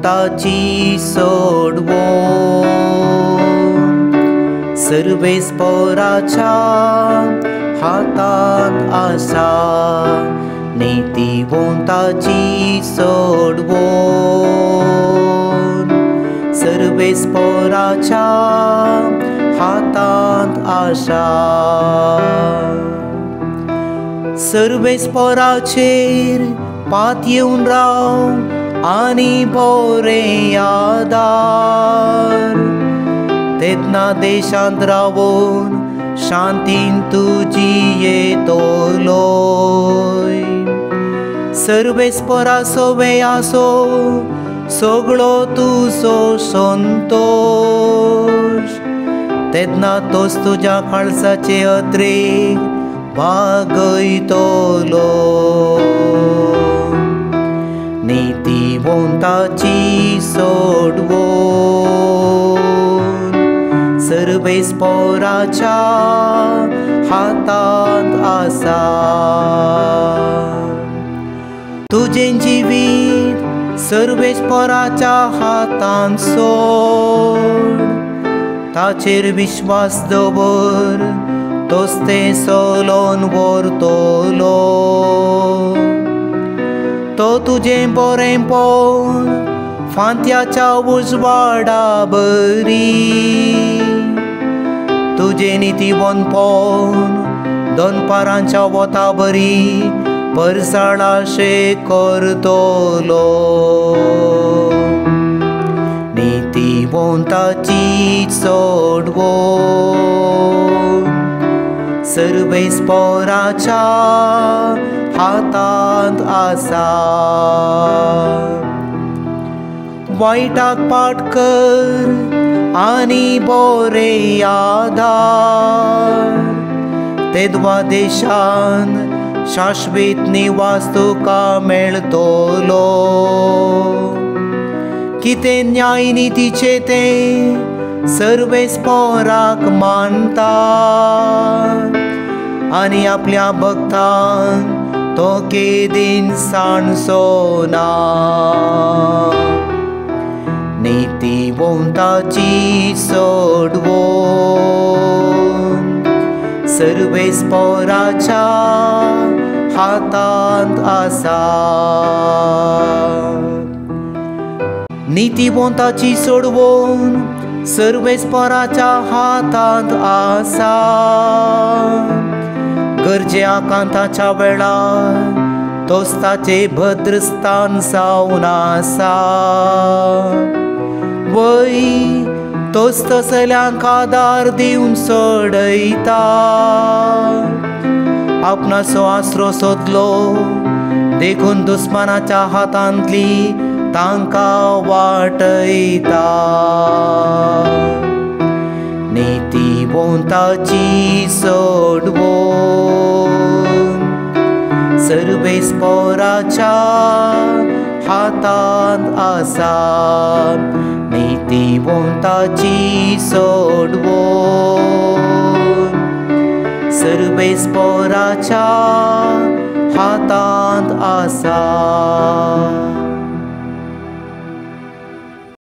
नीतिवंताची सोडवण सर्वेस्पोराच्या हातांत आसा नीतिवंताची सोडवण सर्वेस्पोराच्या हातांत आसा सर्वेस्पोराचेर पात येवन राव आनी बोरें आदार तेन्ना देशांत रावून शांतीन तुजी येतलोय सर्वेस्पोरा सोवे आसो सगळो तुजो संतोश तेन्ना तोच तुज्या काळजाचे अत्रेक भागयतलो नीतिवंताची सोडवण सर्वेस्पोराच्या हातांत आसा तुजें जिवीत सर्वेस्पोराच्या हातांत सोड ताचेर विश्वास दवर तोच तें सोलोन व्हरतलो तो तुजें बरेंपण फांत्याच्या उजवाडा बरी तुजें नितीवंतपण दनपारांच्या वता बरी परसाळाशें करतलो नीतिवंताची सोडवण सर्वेस्पोराच्या हातांत आसा वायटाक पाट कर आनी बोरें आदार तेदवा देशान शाश्वत निवास तुका मेळटलो कितें न्याय नितीचें तें सर्वेस्पोराक मानता आनी आपल्या भक्तांक तो केदीन सांडचो ना नीतिवंताची सोडवण सर्वेस्पोराच्या हातांत आसा नीतिवंताची सोडवण सर्वेस्पोराच्या हातांत आसा गरजे आकांताच्या वेळार तोच ताचें भद्रस्थान जावन आसा वय तोच तसल्यांक आदार दिवन सोडयता आपणाचो आसरो सोदलो देखून दुस्मानाच्या हातांतली तांकां वाटयता नीतिवंताची सोडवण सर्वेस्पोराच्या हातांत आसा नीतिवंताची सोडवण सर्वेस्पोराच्या